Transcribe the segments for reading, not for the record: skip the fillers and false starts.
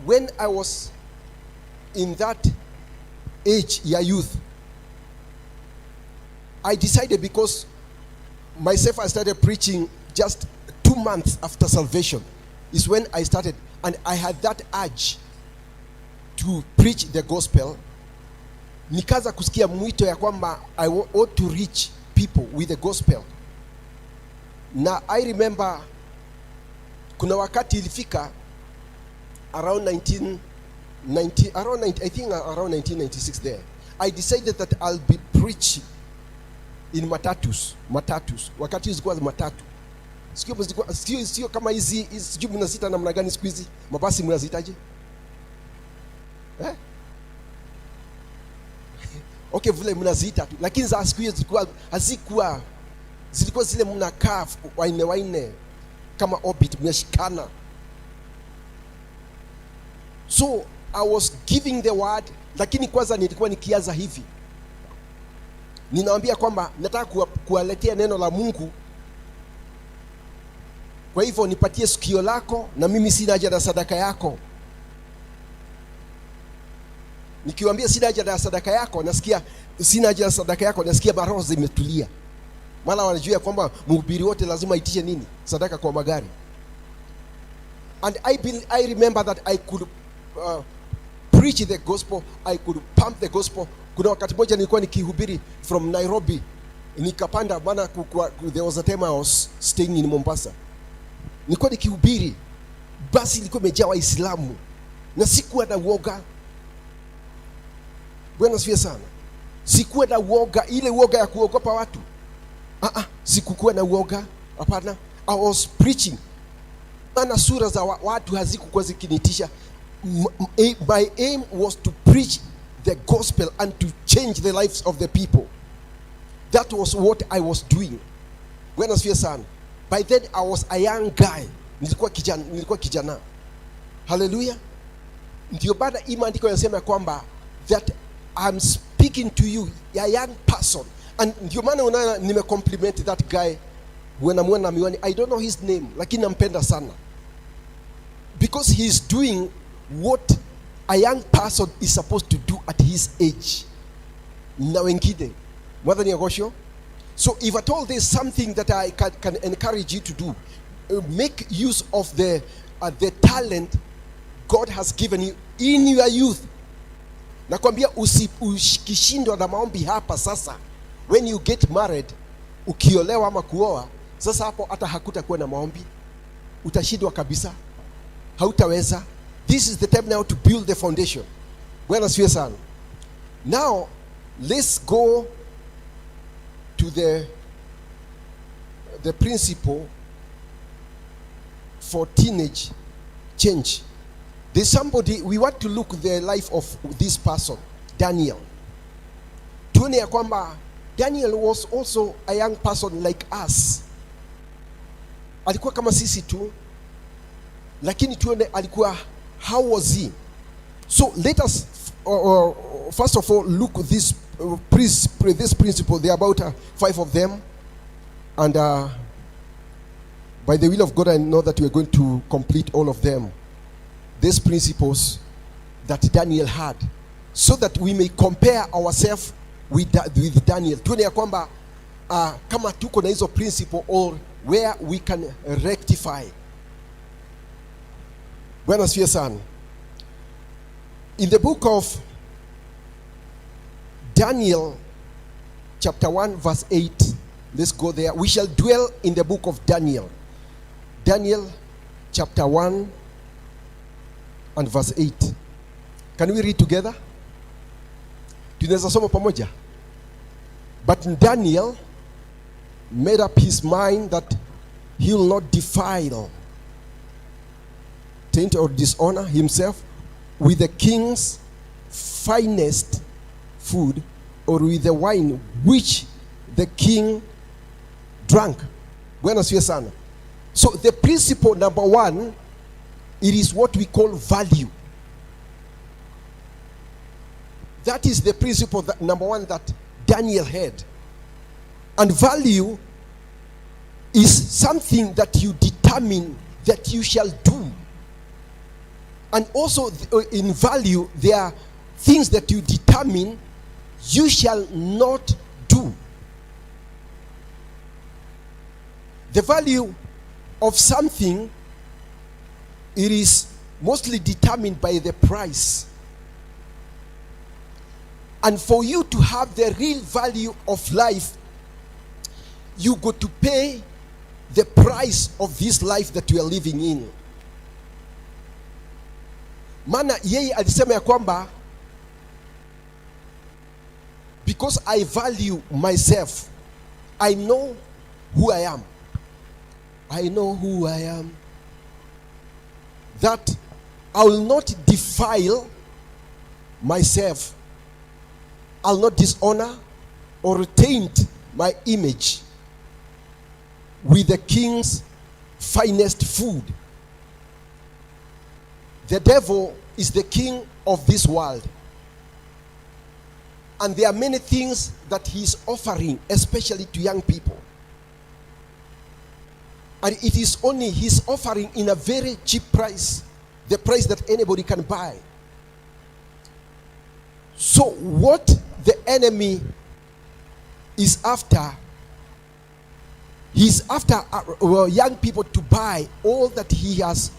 When I was in that age ya youth, I decided, because myself, I started preaching just 2 months after salvation is when I started, and I had that urge to preach the gospel. Nikaanza kusikia mwito ya kwamba I ought to reach people with the gospel. Na I remember kuna wakati ilifika around 1990, around 90, I think around 1996 there, I decided that I'll be preaching in matatus. Matatus, wakati zilikuwa matatu, sio kama hizi hizi, sijui mnaziita namna gani siku hizi mabasi, mnazitaje, eh? Okay, vile mnaziita tu, lakini za siku hizo zilikuwa hazikuwa, zilikuwa zile mnakaa waine waine kama Orbit, mnashikana. So I was giving the word, lakini kwanza nilikuwa nikianza hivi, ninawambia kwamba nataka kuwaletea neno la Mungu, kwa hivyo nipatie sikio lako na mimi sina haja na sadaka yako. Nikiwambia sina haja na sadaka yako, nasikia sina haja na sadaka yako, nasikia maroho zimetulia, maana wanajua ya kwamba mhubiri wote lazima aitishe nini? Sadaka kwa magari. And I remember that I could preach the gospel, I could pump the gospel. Kuna wakati moja nilikuwa nikihubiri from Nairobi, nikapanda, maana there was a time I was staying in Mombasa. Nilikuwa nikihubiri, basi ilikuwa imejaa Waislamu na sikuwa na uoga. Bwana asifiwe sana. Sikuwa na uoga, ile uoga ya kuogopa watu. Ah, ah, sikukuwa na uoga, hapana. I was preaching, maana sura za watu hazikukuwa zikinitisha. My aim was to preach the gospel and to change the lives of the people. That was what I was doing. Bwana asifiwe sana. By then I was a young guy, nilikuwa kijana, nilikuwa kijana. Haleluya! Ndio baada hii maandiko yanasema ya kwamba that I'm speaking to you, a young person, and ndio maana unaona nimecompliment that guy namwona miwani. I don't know his name, lakini nampenda sana because he is doing what a young person is supposed to do at his age na wengine. Mwathani agocwo. So if at all there's something that I can encourage you to do, make use of the talent God has given you in your youth. Nakwambia ukishindwa na maombi hapa sasa, when you get married, ukiolewa ama kuoa, sasa hapo hata hakutakuwa na maombi, utashindwa kabisa, hautaweza. This is the time now to build the foundation. Bwana asifiwe sana. Now let's go to the principle for teenage change. There's somebody we want to look the life of this person, Daniel. Tuone ya kwamba Daniel was also a young person like us. Alikuwa kama sisi tu, lakini tuone alikuwa, how was he? So let us first of all look this principle. There are about five of them, and by the will of God, I know that we are going to complete all of them. These principles that Daniel had, so that we may compare ourselves with Daniel. Tuone ya kwamba kama tuko na hizo principle or where we can rectify. Bwana asifiwe sana. In the book of Daniel, chapter 1, verse 8, let's go there. We shall dwell in the book of Daniel. Daniel, chapter 1 and verse 8. Can we read together? Tunaweza soma pamoja? But Daniel made up his mind that he will not defile, taint or dishonor himself with the king's finest food or with the wine which the king drank. Bwana asifiwe sana. So the principle number one, it is what we call value. That is the principle that, number one, that Daniel had. And value is something that you determine that you shall do. And also in value, there are things that you determine you shall not do. The value of something, it is mostly determined by the price. And for you to have the real value of life, you got to pay the price of this life that you are living in. Maana yeye alisema ya kwamba, because I value myself, I know who I am. I know who I am. That I will not defile myself. I'll not dishonor or taint my image with the king's finest food. The devil is the king of this world. And there are many things that he is offering, especially to young people. And it is only his offering in a very cheap price, the price that anybody can buy. So what the enemy is after, he's after young people to buy all that he has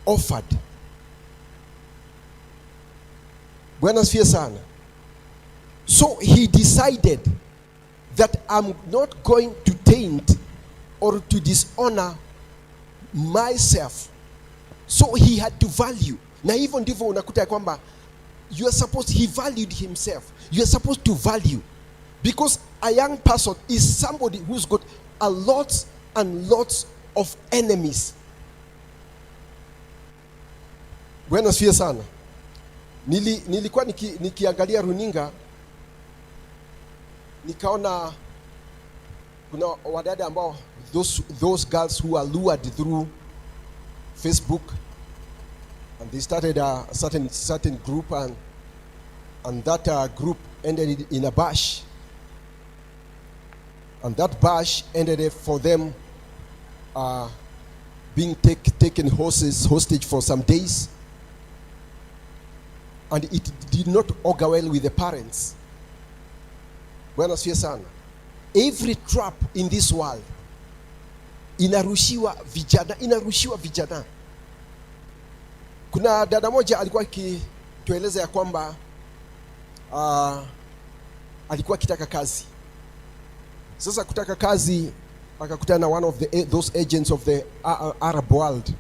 offered. Bwana asifiwe sana. So he decided that I'm not going to taint or to dishonor myself. So he had to value. Na hivyo ndivyo unakuta ya kwamba you are supposed, he valued himself. You are supposed to value. Because a young person is somebody who's got a lot and lots of enemies. Bwana asifiwe sana. Nilikuwa nikiangalia runinga, nikaona kuna wadada ambao those girls who are lured through Facebook, and they started a certain group, and that group ended in a bash, and that bash ended it for them being taken hostage for some days, and it did not augur well with the parents. Bwana asifiwe sana. Every trap in this world inarushiwa vijana, inarushiwa vijana. Kuna dada moja alikuwa akitueleza ya kwamba alikuwa akitaka kazi. Sasa kutaka kazi akakutana na one of those agents of the Arab world,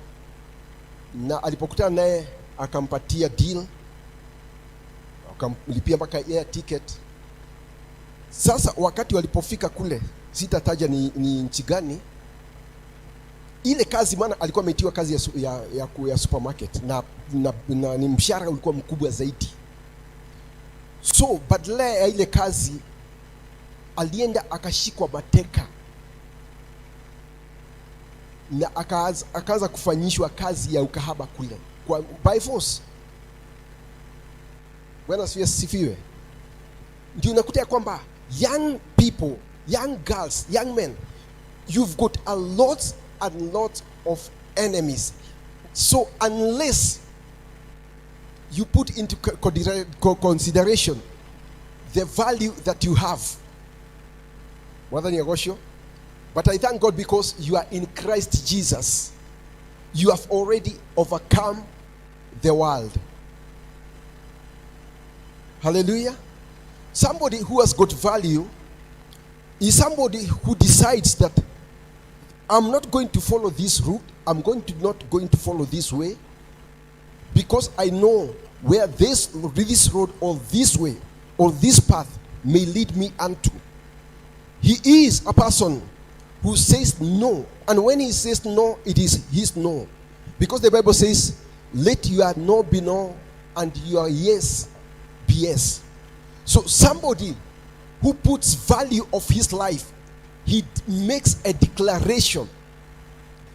na alipokutana naye akampatia deal, akamlipia mpaka air ticket. Sasa wakati walipofika kule, sitataja ni nchi gani ile kazi, maana alikuwa ameitiwa kazi ya supermarket na ni mshahara ulikuwa mkubwa zaidi. So badala ya ile kazi alienda akashikwa mateka na akaanza kufanyishwa kazi ya ukahaba kule kwa by force. Bwana asifiwe. Ndio unakuta ya kwamba young people, young girls, young men, you've got a lot and lot of enemies. So unless you put into consideration the value that you have, Mwathani agocwo. But I thank God because you are in Christ Jesus. You have already overcome the world. Hallelujah. Somebody who has got value is somebody who decides that I'm not going to follow this route. I'm going to not going to follow this way, because I know where this road or this way or this path may lead me unto. He is a person who says no. And when he says no, it is his no. Because the Bible says, let your no be no and your yes be yes. So somebody who puts value of his life, he makes a declaration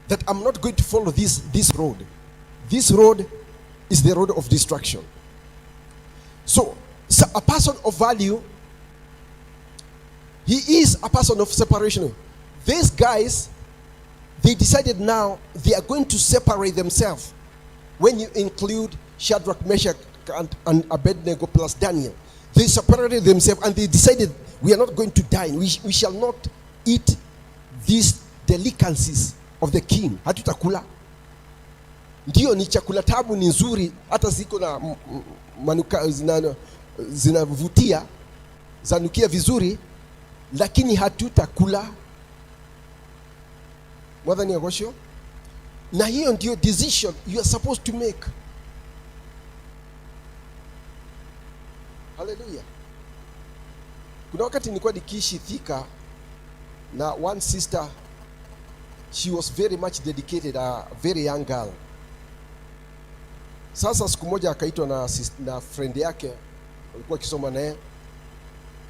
that I'm not going to follow this road. This road is the road of destruction. So a person of value, he is a person of separation. These guys, they decided now they are going to separate themselves When you include Shadrach, Meshach, and Abednego plus Daniel, they separated themselves and they decided, we are not going to dine. We shall not eat these delicacies of the king. Hatutakula. Ndio ni chakula tamu, ni nzuri, hata ziko na manuka, zinavutia, zanukia vizuri, lakini hatutakula. Mwathani agocwo. Na hiyo ndio decision you are supposed to make. Hallelujah. Kuna wakati nilikuwa nikiishi Thika na one sister, she was very much dedicated, a very young girl. Sasa siku moja akaitwa na friend yake, alikuwa akisoma naye,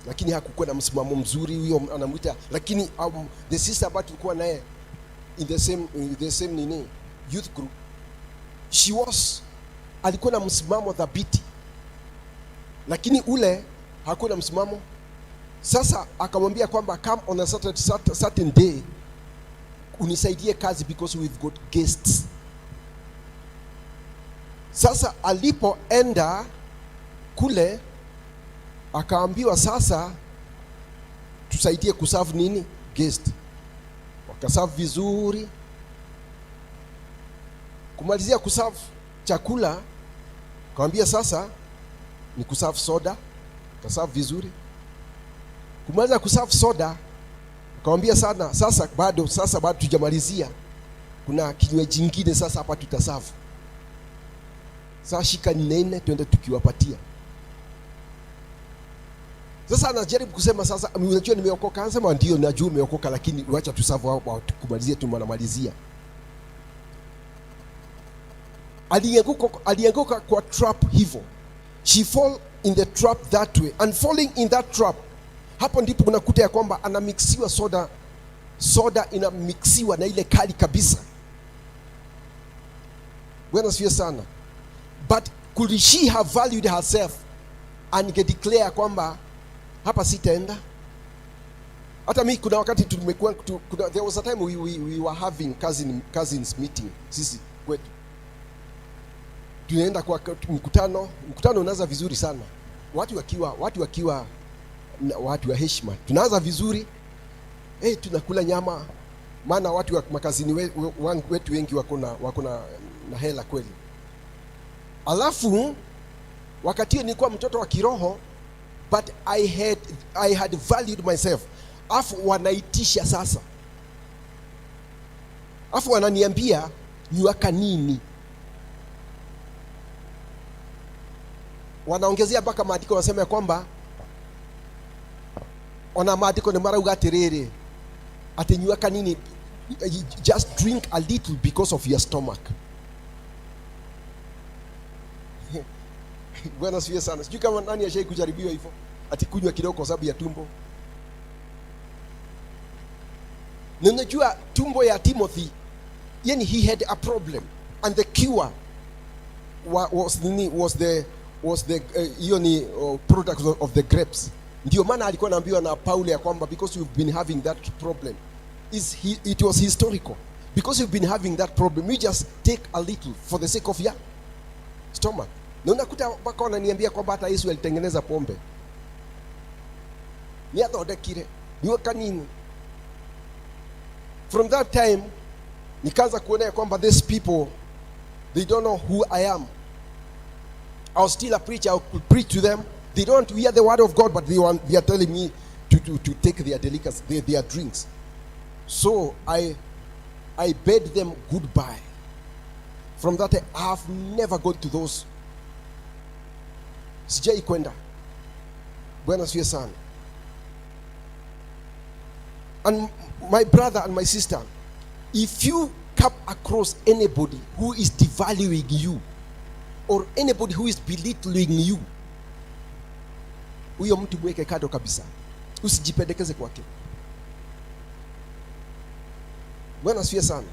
lakini hakukuwa na msimamo mzuri, huyo anamuita, lakini the sister ambayo tulikuwa naye in the same nini youth group, she was alikuwa na msimamo thabiti, lakini ule hakuwa na msimamo. Sasa akamwambia kwamba come on a certain day unisaidie kazi because we've got guests. Sasa alipoenda kule akaambiwa sasa tusaidie kuserve nini guest. Wakaserve vizuri, kumalizia kuserve chakula, akamwambia sasa ni kuserve soda, kaserve vizuri. Kumaliza kuserve soda, akamwambia sana sasa bado tujamalizia, kuna kinywaji kingine sasa hapa tutaserve. Sasa shika nne twende tukiwapatia. Sasa anajaribu kusema sasa, unajua nimeokoka. Anasema ndio, najua umeokoka, lakini wacha tuserve hao, tukumalizie, tunamalizia. Alianguka kwa trap hivyo. She fall in the trap that way, and falling in that trap, hapo ndipo unakuta ya kwamba anamixiwa soda, soda inamixiwa na ile kali kabisa. Bwana asifiwe sana. But could she have valued herself and declare kwamba hapa sitaenda? Hata mi kuna wakati tumekuwa there was a time we were having cousins meeting sisi kwetu. Tunaenda kwa mkutano, mkutano unaanza vizuri sana. Watu wakiwa watu wa heshima. Tunaanza vizuri. Tunakula nyama, maana watu wa makazini wetu wengi wako na hela kweli. Alafu wakati hiyo nilikuwa mtoto wa kiroho, but I had valued myself. Alafu wanaitisha sasa. Alafu wananiambia niwaka nini? Wanaongezea mpaka maandiko, wanasema ya kwamba ona maandiko ni marauga atiriri ati nyua kanini, just drink a little because of your stomach. Bwana asifiwe sana. Sijui kama nani ashai kujaribiwa hivyo, ati kunywa kidogo kwa sababu ya tumbo. Na unajua tumbo ya Timothy, yani he had a problem and the cure was nini, was the hiyo ni product of the grapes. Ndio maana alikuwa anaambiwa na Paulo ya kwamba because you've been having that problem, it was historical. Because you've been having that problem, you just take a little for the sake of your stomach. Na unakuta mpaka wananiambia kwamba hata Yesu alitengeneza pombe. Ni athondekire, ni kanini. From that time nikaanza kuona ya kwamba these people, they don't know who I am. I was still a preacher, I could preach to them. They don't hear the word of God, but they are telling me to take their delicacies, their drinks. So I bade them goodbye. From that time, I have never gone to those. Sijai kwenda. Bwana asifiwe sana. And my brother and my sister, if you come across anybody who is devaluing you or anybody who is belittling you, huyo mtu mweke kando kabisa, usijipendekeze kwake. Bwana asifiwe sana.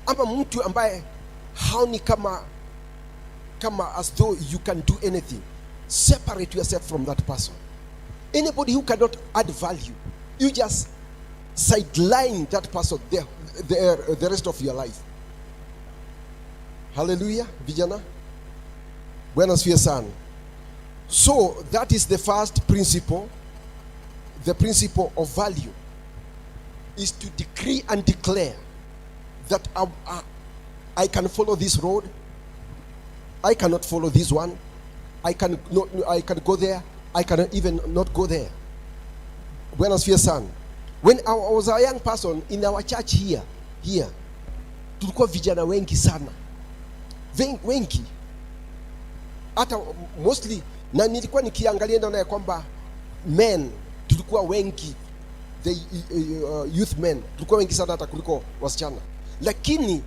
Ama mtu ambaye haoni kama as though you can do anything, separate yourself from that person. Anybody who cannot add value, you just sideline that person the rest of your life. Haleluya, vijana. Bwana asifiwe sana. So that is the first principle. The principle of value is to decree and declare that I can follow this road. I cannot follow this one. I can not, I can go there. I can even not go there. Bwana asifiwe sana. When I was a young person in our church here, tulikuwa vijana wengi sana, wengi, hata mostly, na nilikuwa nikiangalia naona ya kwamba men tulikuwa wengi, the youth men tulikuwa wengi sana hata kuliko wasichana, lakini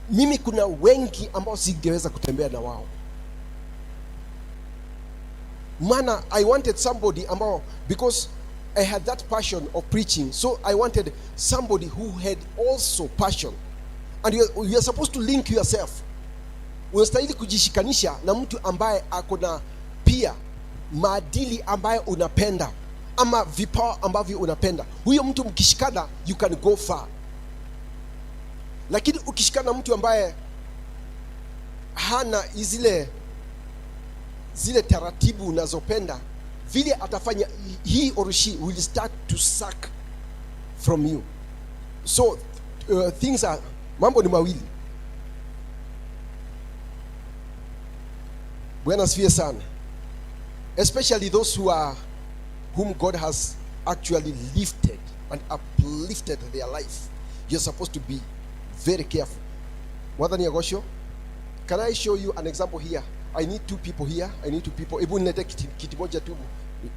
mimi kuna wengi ambao singeweza kutembea na wao, maana I wanted somebody ambao, because I had that passion of preaching, so I wanted somebody who had also passion. And you are supposed to link yourself. Unastahili kujishikanisha na mtu ambaye ako na pia maadili ambayo unapenda ama vipawa ambavyo unapenda. Huyo mtu mkishikana, you can go far. Lakini ukishikana na mtu ambaye hana zile taratibu unazopenda, vile atafanya, he or she will start to suck from you. So things are, mambo ni mawili. Bwana asifiwe sana. Especially those who are, whom God has actually lifted and uplifted their life. You're supposed to be very careful. Mwathani agocwo, can I show you an example here? I need two people here. I need two people. Hebu nilete kiti moja tu.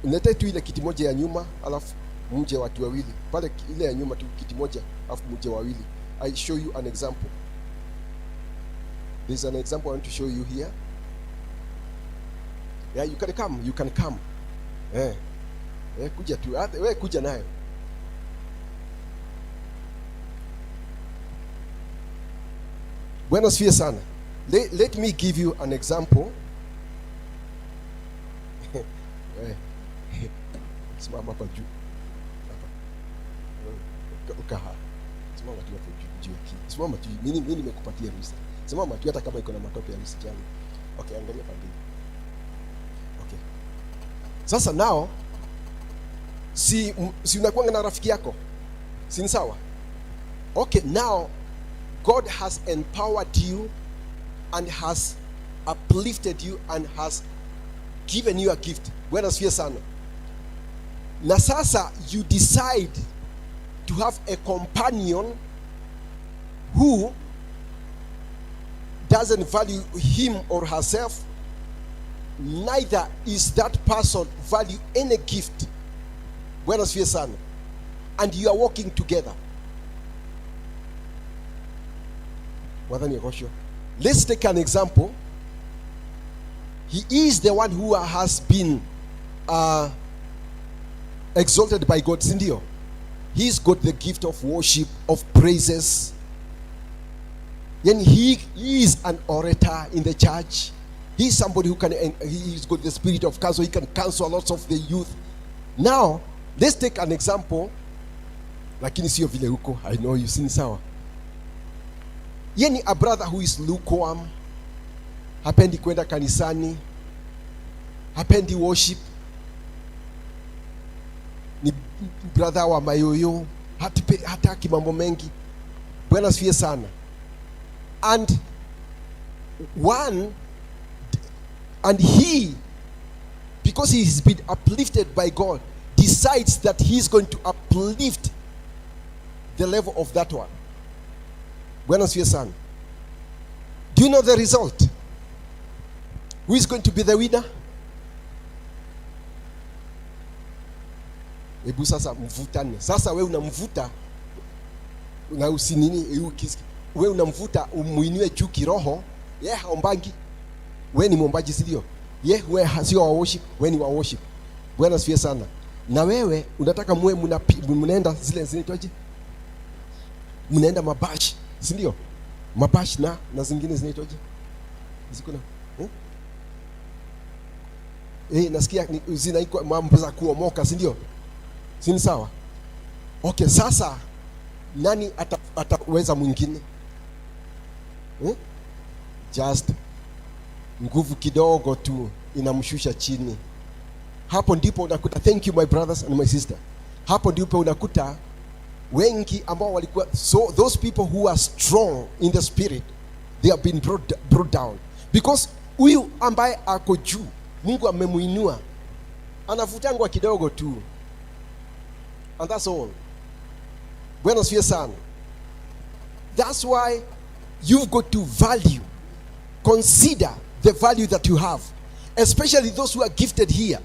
Nilete tu ile kiti moja ya nyuma, alafu mje watu wawili. Pale ile ya nyuma tu kiti moja, alafu mje wawili. I show you an example. There's an example I want to show you here. Yeah, you can come, you can come. Kuja tu. Hata wewe kuja nayo. Bwana asifiwe sana. Let me give you an example. Simama hapa juu. Hapa. Ukaha. Simama tu hapo juu, juu ya kiti. Simama tu. Mimi nimekupatia ruhusa. Simama tu hata kama iko na matope ya usijali. Okay, angalia pande hii. Okay. Sasa nao si unakuanga na rafiki yako? Si ni sawa? Okay, now God has empowered you and has uplifted you and has given you a gift. Bwana asifiwe sana. Na sasa you decide to have a companion who doesn't value him or herself, neither is that person value any gift. Bwana asifiwe sana. And you are working together. Mwathani agocwo. Let's take an example. He is the one who has been exalted by God, si ndio? He's got the gift of worship, of praises. Then he is an orator in the church. He's somebody who can, he's got the spirit of counsel. He can counsel lots of the youth. Now, let's take an example. Lakini sio vile huko. I know you seen sawa. Ye ni a brother who is lukewarm. Hapendi kwenda kanisani. Hapendi worship. Ni brother wa mayoyo. Hataki mambo mengi. Bwana asifiwe sana. And one, and he, because he has been uplifted by God, decides that he's going to uplift the level of that one. Bwana asifiwe sana. Do you know the result? Who is going to be the winner? Hebu sasa mvutane. Sasa we unamvuta na usinini, we unamvuta umuinue juu kiroho. Ye haombangi. We ni mwombaji, si ndio? Ye we sio wa worship, we ni wa worship. Bwana asifiwe sana. Na wewe unataka muwe mnaenda zile zinaitwaje? Mnaenda mabash, si ndio? Mabash na zingine zinaitwaje? Ziko na, eh? Nasikia zinaitwa mambo za kuomoka, si ndio? Si ni sawa? Okay, sasa nani ataweza mwingine? Just nguvu kidogo tu inamshusha chini. Hapo ndipo unakuta, thank you, my brothers and my sister, hapo ndipo unakuta wengi ambao walikuwa, so those people who are strong in the spirit, they have been brought down, because huyu ambaye ako juu, Mungu amemuinua, anavutangwa kidogo tu, and that's all. Bwana asifiwe sana. That's why you've got to value, consider the value that you have, especially those who are gifted here.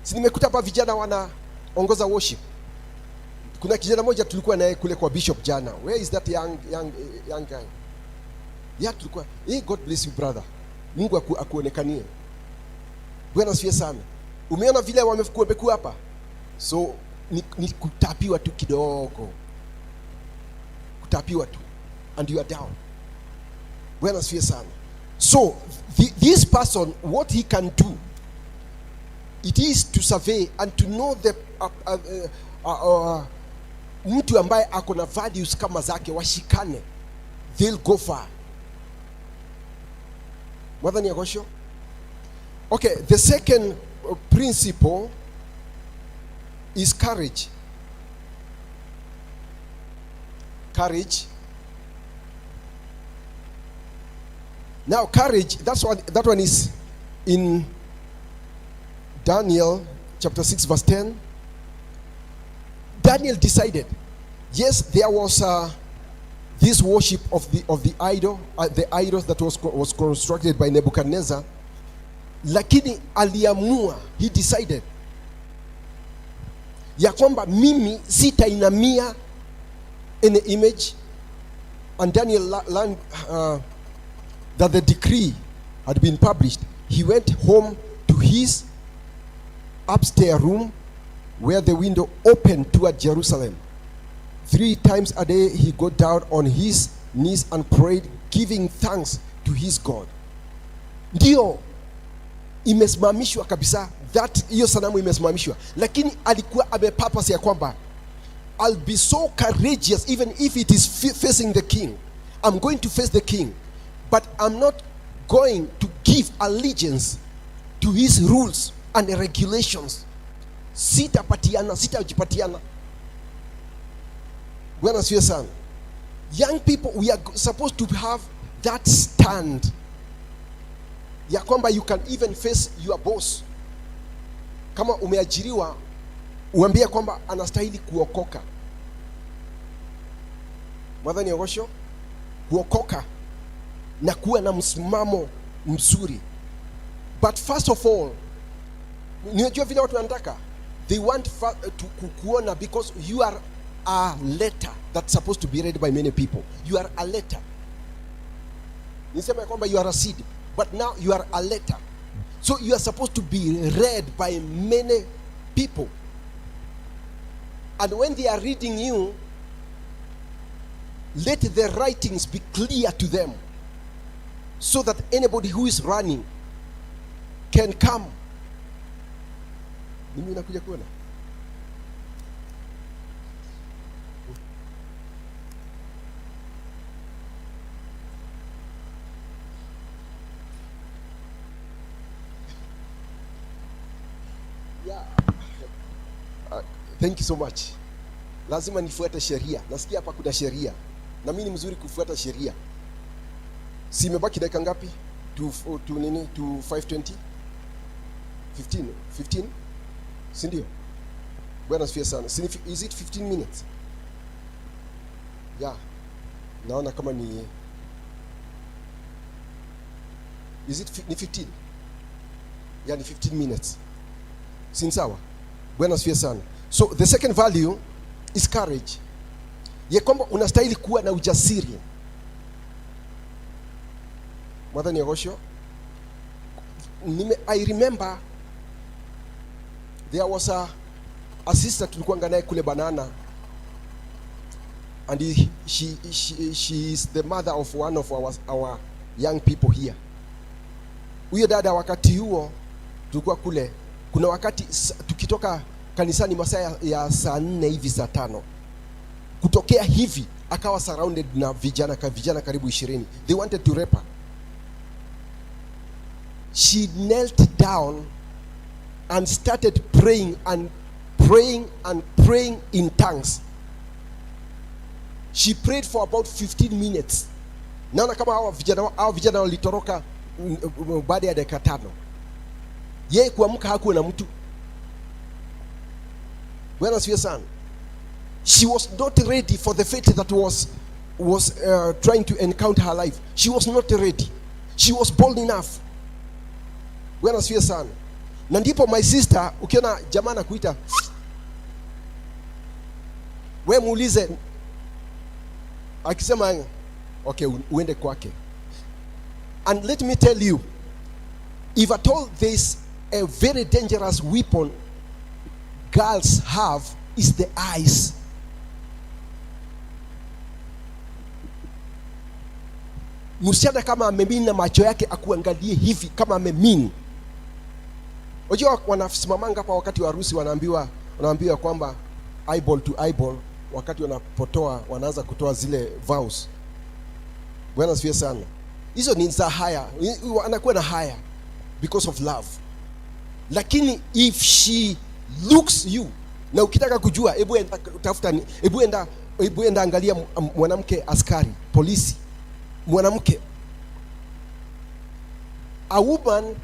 Si nimekuta hapa vijana wanaongoza worship? Kuna kijana moja tulikuwa naye kule kwa bishop jana. Where is that young guy? Yeah, tulikuwa, hey, God bless you, brother. Mungu akuonekanie. Bwana asifiwe sana. Umeona vile wamekuwa hapa? So ni kutapiwa tu kidogo, kutapiwa tu, and you are down. Bwana asifiwe sana. So this person, what he can do, it is to survey and to know the mtu ambaye ako na values kama zake, washikane, they'll go far. Mwathani agocwo. Okay, the second principle is courage. Courage. Now, courage, that one is in Daniel chapter 6, verse 10. Daniel decided, yes, there was this worship of the idol, the idol that was constructed by Nebuchadnezzar. Lakini aliamua, he decided ya kwamba mimi sitainamia any image. And Daniel learned that the decree had been published. He went home to his upstairs room where the window opened toward Jerusalem. 3 times a day he got down on his knees and prayed, giving thanks to his God. Ndio imesimamishwa kabisa, that hiyo sanamu imesimamishwa, lakini alikuwa amepurpose ya kwamba I'll be so courageous even if it is facing the king. I'm going to face the king, but I'm not going to give allegiance to his rules and regulations. Sitapatiana, sitajipatiana. Bwana asifiwe sana. Young people, we are supposed to have that stand ya kwamba you can even face your boss. Kama umeajiriwa, uambie kwamba anastahili kuokoka. Mwathani agocwo, kuokoka na kuwa na msimamo mzuri. But first of all, unajua vile watu wanataka, they want to kukuona because you are a letter that's supposed to be read by many people. You are a letter. Nisema ya kwamba you are a seed, but now you are a letter. So you are supposed to be read by many people. And when they are reading you, let the writings be clear to them, so that anybody who is running can come. Mimi nakuja kuona. Yeah. Thank you so much. Lazima nifuate sheria. Nasikia hapa kuna sheria. Na mimi ni mzuri kufuata sheria. Si imebaki dakika ngapi? To nini? To 5:20? 15? 15? Si ndio? Bwana asifiwe sana. Si ni is it 15 minutes? Yeah. Naona kama ni, is it ni 15? Yeah, ni 15 minutes. Si sawa? Bwana asifiwe sana. So the second value is courage. Ya kwamba unastahili kuwa na ujasiri. Mwathani agocwo. I remember there was a sister tulikuwa naye kule Banana, and she is the mother of one of our young people here. Huyo dada wakati huo tulikuwa kule, kuna wakati tukitoka kanisani masaa ya saa 4 hivi, saa 5, kutokea hivi Akawa surrounded na vijana karibu 20. They wanted to rape her. She knelt down and started praying and praying and praying in tongues. She prayed for about 15 minutes. Naona kama hawa vijana walitoroka baada ya dakika 5. Yeye kuamka hakuwa na mtu. Bwana asifiwe sana. She was not ready for the fate that was trying to encounter her life. She was not ready. She was bold enough. Bwana asifiwe sana. Na ndipo, my sister, ukiona jamaa anakuita, we muulize, akisema okay, uende kwake. And let me tell you, if at all there is a very dangerous weapon girls have, is the eyes. Msichana kama amemina macho yake akuangalie hivi kama amemini. Unajua wanasimamanga hapa wakati wa harusi, wanaambiwa kwamba eyeball to eyeball, wakati wanapotoa, wanaanza kutoa zile vows. Bwana asifiwe sana. Hizo ni za haya, anakuwa na haya because of love. Lakini if she looks you, na ukitaka kujua, hebu enda tafuta, hebu enda angalia mwanamke askari polisi, mwanamke. A woman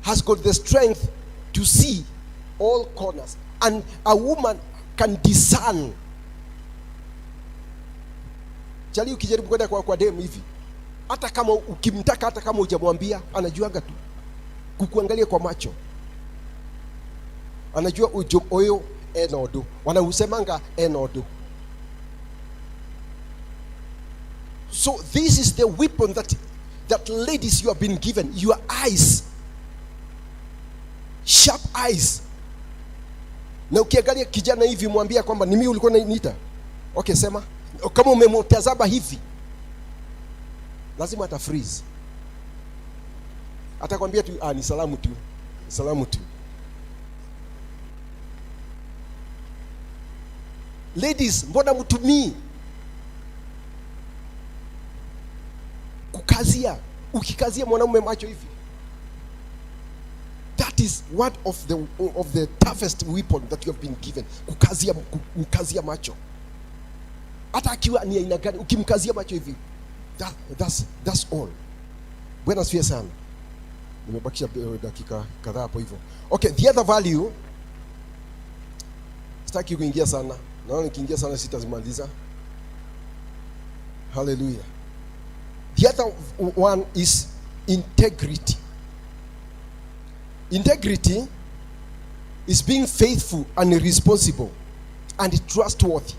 has got the strength to see all corners, and a woman can discern. Chali, ukijaribu kwenda kwa dem hivi, hata kama ukimtaka, hata kama hujamwambia, anajuaga tu kukuangalia kwa macho, anajua ujo oyo enodo, wanausemanga enodo. So this is the weapon that, ladies, you have been given: your eyes, sharp eyes. Na ukiangalia kijana hivi, mwambia kwamba ni mimi ulikuwa unaniita, okay, sema. Kama umemtazama hivi, lazima ata freeze, atakwambia tu, "Ah, ni salamu tu, ni salamu tu." Ladies, mbona mtumii kukazia? Ukikazia mwanaume macho hivi, that is one of the toughest weapon that you have been given. Kukazia macho, hata akiwa ni aina gani, ukimkazia macho hivi, that's all. Bwana asifiwe sana. Nimebakisha dakika kadhaa hapo hivyo. Okay, the other value, sitaki kuingia sana, naona nikiingia sana sitazimaliza. Hallelujah. The other one is integrity. Integrity is being faithful and responsible and trustworthy.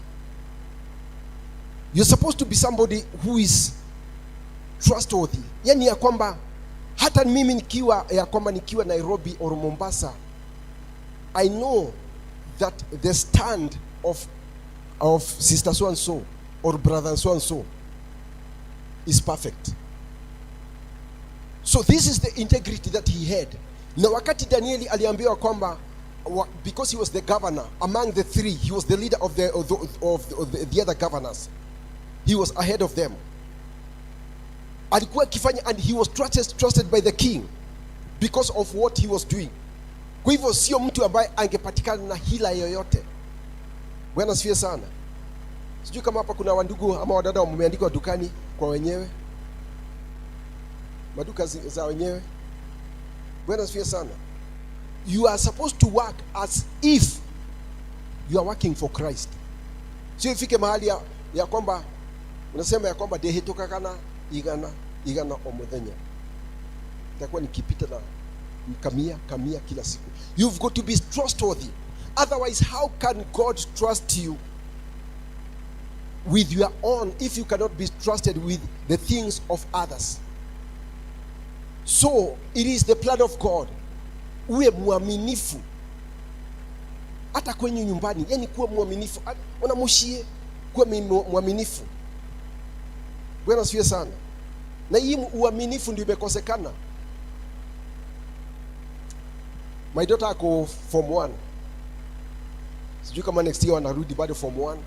You're supposed to be somebody who is trustworthy, yani ya kwamba hata mimi nikiwa, ya kwamba nikiwa Nairobi or Mombasa, I know that the stand of sister so and so or brother so and so is perfect. So this is the integrity that he had. Na wakati Danieli aliambiwa kwamba because he was the governor among the three, he was the leader of the other governors, he was ahead of them, alikuwa akifanya, and he was trusted by the king because of what he was doing. Kwa hivyo sio mtu ambaye angepatikana na hila yoyote. Bwana asifiwe sana. Sijui kama hapa kuna wandugu ama wadada wameandikwa dukani kwa wenyewe, maduka za wenyewe. Bwana asifiwe sana. You are supposed to work as if you are working for Christ. Sio ifike mahali ya kwamba unasema ya kwamba ndĩhĩtũkaga igana igana o mũthenya, itakuwa nikipita na kamia kamia kila siku. You've got to be trustworthy, otherwise how can God trust you with your own if you cannot be trusted with the things of others? So it is the plan of God uwe mwaminifu hata kwenye nyumbani, yani kuwa mwaminifu unamushie kuwa mwaminifu. Bwana asifiwe sana. Na hii uaminifu ndio imekosekana. My daughter ako form 1, sijui kama next year wanarudi bado form 1.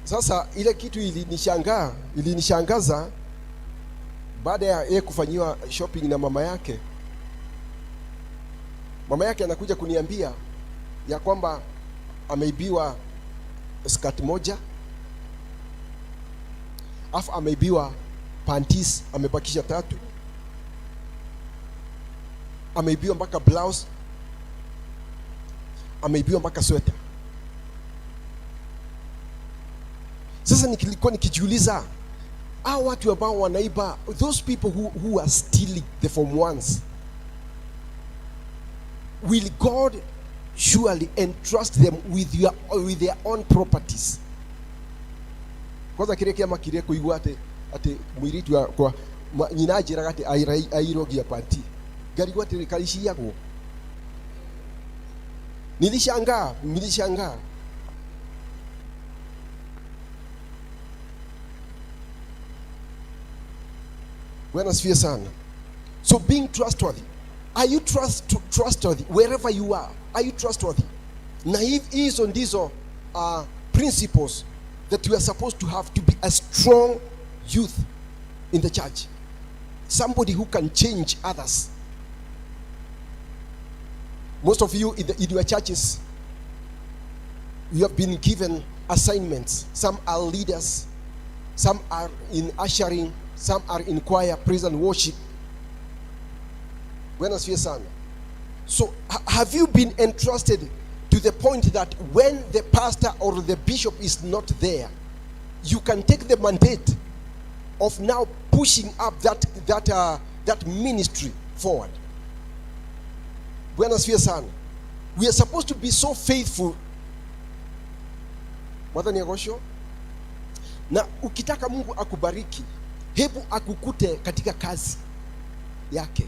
Sasa ile kitu ilinishangaza baada ya yeye kufanyiwa shopping na mama yake. Mama yake anakuja kuniambia ya kwamba ameibiwa skirt moja, afu ameibiwa panties, amebakisha 3, ameibiwa mpaka blouse, ameibiwa mpaka sweater. Sasa nilikuwa nikijiuliza, hao watu ambao wanaiba, those people who are stealing the form ones, will God surely entrust them with their own properties? Kwanza kile kiama kile kuigua ati mwiritu wa, kwa nyina anjĩraga atĩ airogia panti. Ngarigwo atĩ kaiciyagwo. Nilishangaa, nilishangaa. Bwana asifiwe sana. So being trustworthy. Are you trustworthy wherever you are? Are you trustworthy? Na hizo ndizo principles that we are supposed to have to be a strong youth in the church. Somebody who can change others. Most of you in your churches, you have been given assignments. Some are leaders, some are in ushering, some are in choir, praise and worship. Bwana asifiwe sana. So have you been entrusted to the point that when the pastor or the bishop is not there, you can take the mandate of now pushing up that ministry forward? Bwana asifiwe sana. We are supposed to be so faithful. Mwathani agocwo. Na ukitaka Mungu akubariki, hebu akukute katika kazi yake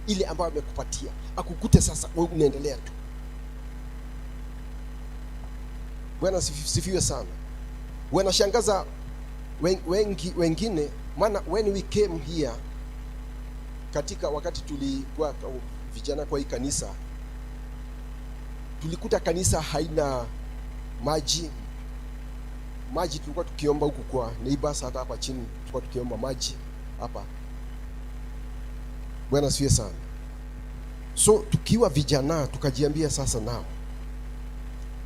ile ambayo amekupatia. Akukute sasa wewe unaendelea tu. Bwana sifiwe sana. Wanashangaza wengi wengine, maana when we came here, katika wakati tulikuwa vijana kwa hii kanisa, tulikuta kanisa haina maji. Maji tulikuwa tukiomba huku kwa neighbors, hata hapa chini tulikuwa tukiomba maji hapa. Bwana asifiwe sana. So tukiwa vijana tukajiambia sasa nao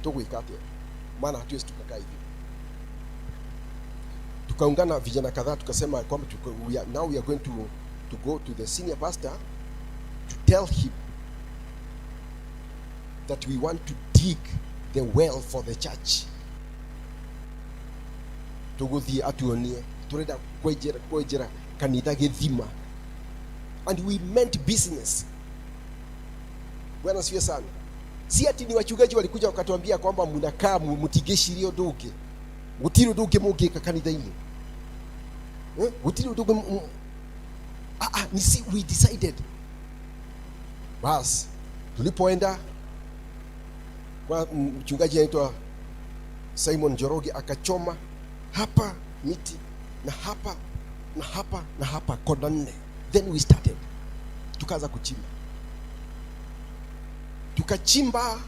tukuikate, maana hatuwezi tukakaa hivi. Tukaungana vijana kadhaa tukasema kwamba now we are going to go to the senior pastor to tell him that we want to dig the well for the church. Tuguthie atuonie turenda kwenjera kanitha githima, and we meant business. Bwana asifiwe sana. Si ati ni wachungaji walikuja wakatuambia kwamba mnakaa mtigecirie undu ungi, gutiri undu ungi mungika kanitha-ini. Gutiri undu ungi ni si we decided. Bas tulipoenda kwa mchungaji anaitwa Simon Njoroge, akachoma hapa miti na hapa na hapa na hapa kona 4. Then we started, tukaanza kuchimba, tukachimba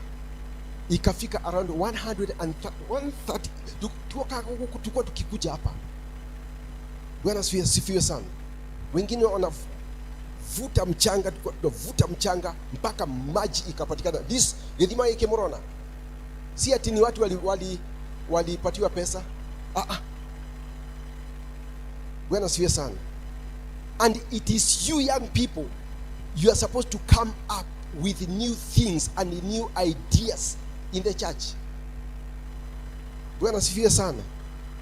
ikafika around one hundred and one thirty. Tulikuwa tukikuja hapa. Bwana asifiwe sana. Wengine wanavuta mchanga, tulikuwa tunavuta mchanga mpaka maji ikapatikana. This githima yake murona, si ati ni watu walipatiwa pesa. Bwana asifiwe sana. And it is you young people, you are supposed to come up with new things and new ideas in the church. Bwana asifiwe sana.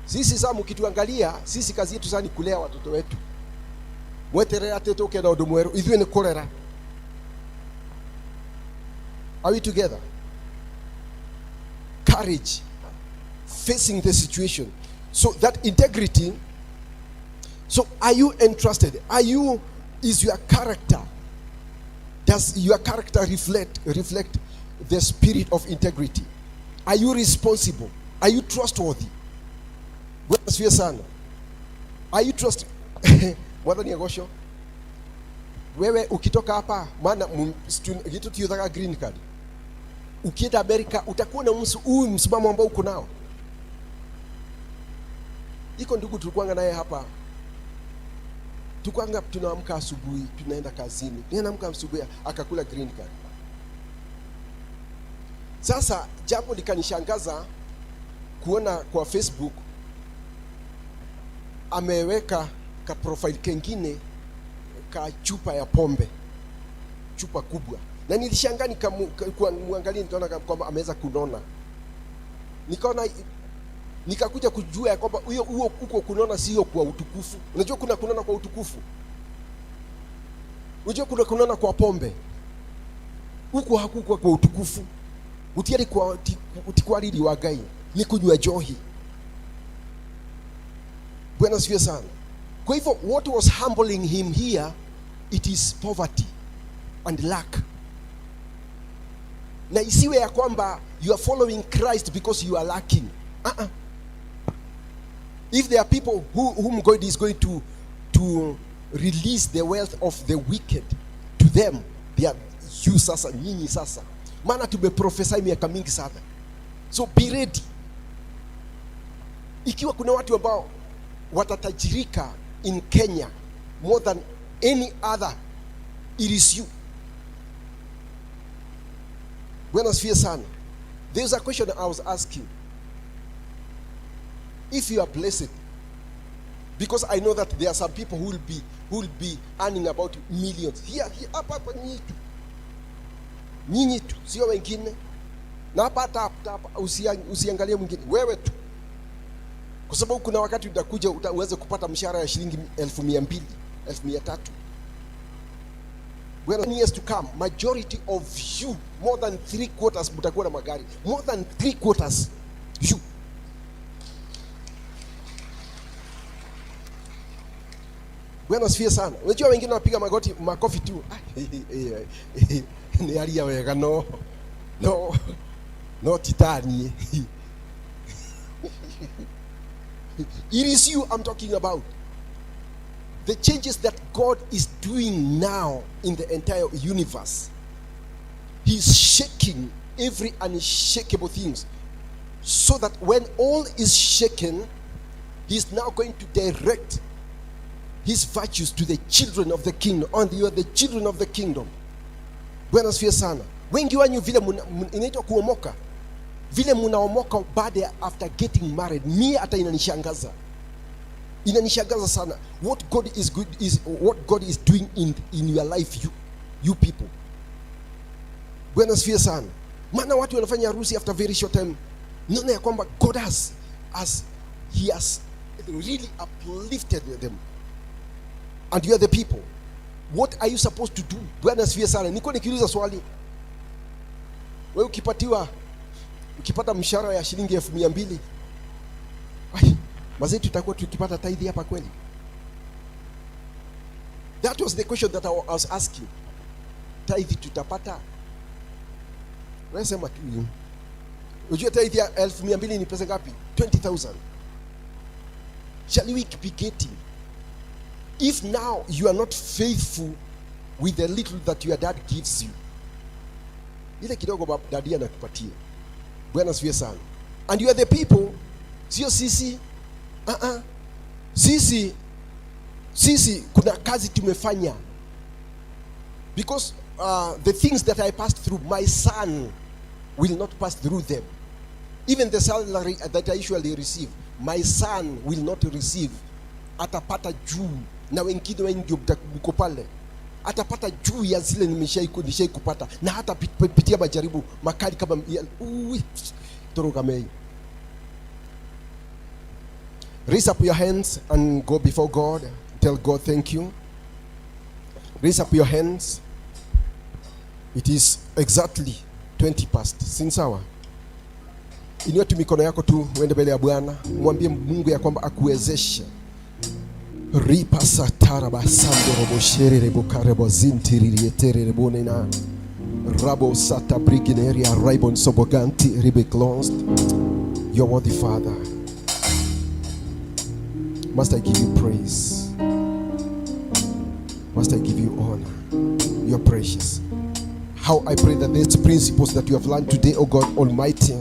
Sisi sasa mkituangalia, sisi kazi yetu sana ni kulea watoto wetu. Mweterera atĩ tũke na ũndũ mwerũ, ithuĩ nĩ kũrera. Are we together? Courage, facing the situation. So that integrity. So are you entrusted? Is your character, does your character reflect the spirit of integrity? Are you responsible? Are you trustworthy? Bwana asifiwe sana. Are you trust? Mwathani agocwo. Wewe ukitoka hapa, maana kitu tuithaga green card. Ukienda America utakuwa na huu msimamo ambao uko nao. Iko ndugu tulikuwanga naye hapa, tukwanga tunaamka asubuhi tunaenda kazini, tunaamka asubuhi akakula green card. Sasa jambo likanishangaza kuona kwa Facebook ameweka ka profile kengine ka chupa ya pombe, chupa kubwa, na nilishangaa nikamwangalia, nikaona kwamba ameweza kunona. Nikaona, nikakuja kujua ya kwamba huyo huo huko kunona sio kwa utukufu. Unajua kuna kunona kwa utukufu, unajua kuna kunona kwa pombe, huko hakukuwa kwa utukufu, utiari kwa utikwalili wa Ngai ni kunywa njohi. Bwana asifiwe sana. Kwa hivyo what was humbling him here, it is poverty and lack. Na isiwe ya kwamba you are following Christ because you are lacking. Uh-uh. If there are people whom God is going to release the wealth of the wicked to them, they are you sasa, nyinyi sasa. Maana tumeprophesy miaka mingi sana. So be ready. Ikiwa kuna watu ambao watatajirika in Kenya more than any other, it is you. Bwana asifiwe sana. There is a question I was asking. If you are blessed, because I know that there are some people who will be earning about millions here, here, hapa hapa, nyinyi tu, nyinyi tu, sio wengine. Na hapa hata hapa usiangalie mwingine, wewe tu, kwa sababu kuna wakati utakuja uweze kupata mshahara ya shilingi 200,000, 300,000. Bwana, years to come, majority of you, more than three quarters, mtakuwa na magari, more than three quarters you. Bwana asifiwe sana. Unajua wengine wanapiga magoti makofi tu. Ah, ni aria wega no titani. It is you I'm talking about. The changes that God is doing now in the entire universe. He's shaking every unshakable things, so that when all is shaken, he's now going to direct his virtues to the children of the kingdom. And you are the children of the kingdom. Bwana asifiwe sana. Wengi wanyu vile inaitwa kuomoka, vile munaomoka baada ya after getting married, mie hata inanishangaza, inanishangaza sana what God is good is what God is doing in your life, you people. Bwana asifiwe sana. Maana watu wanafanya harusi after very short time, naona ya kwamba God has he has really uplifted them, and you are the people. What are you supposed to do? Bwana asifiwe sana. Niko nikiuliza swali, wewe ukipata mshahara ya shilingi 200,000, ai, mazee, tutakuwa tukipata tithe hapa kweli? That was the question that I was asking. Tithe tutapata? Wewe sema tu. Unajua tithe ya 200,000 ni pesa ngapi? 20,000. Shall we be getting? If now you are not faithful with the little that your dad gives you, ile kidogo daddy anakupatia. Bwana asifiwe sana. And you are the people, sio sisi. Uh-uh. Sisi kuna kazi tumefanya, because the things that I passed through, my son will not pass through them. Even the salary that I usually receive, my son will not receive. Atapata juu, na wengine wengi mko pale, atapata juu ya zile nishai kupata, na hata pitia majaribu makali kama ya, ui, toroka mei. Raise up your hands and go before God. Tell God thank you. Raise up your hands. It is exactly 20 past. Si sawa? Inua tu mikono yako tu uende mbele ya Bwana, mwambie Mungu ya kwamba akuwezeshe. Ripa sataraba sandorobo sherere bokarebo zintiririyeterere bonena rabo sata brigineria raibon soboganti ribe closed. You are worthy, Father. Must I give you praise? Must I give you honor? You are precious. How I pray that these principles that you have learned today, O God Almighty,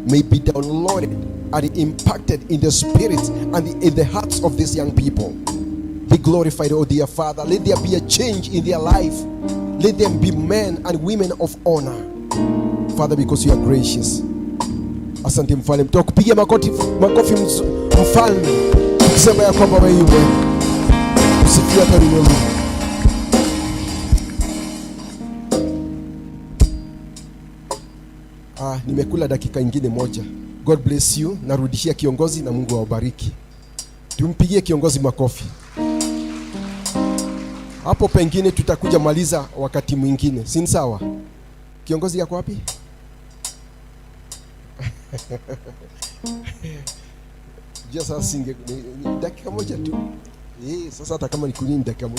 may be downloaded and impacted in the spirits and in the hearts of these young people. Be glorified, O dear Father. Let there be a change in their life. Let them be men and women of honor. Father, because you are gracious. Asante mfalme. Tutakupigia makofi mfalme, tukisema ya kwamba wewe mwema. Usifiwe hata ulimwengu. Ah, nimekula dakika ingine moja. God bless you. Narudishia kiongozi na Mungu awabariki. Tumpigie kiongozi makofi. Hapo pengine tutakuja maliza wakati mwingine, si sawa? Kiongozi yako wapi? Sasa singe ni dakika moja tu. Eh, sasa hata kama ni kunini dakika moja.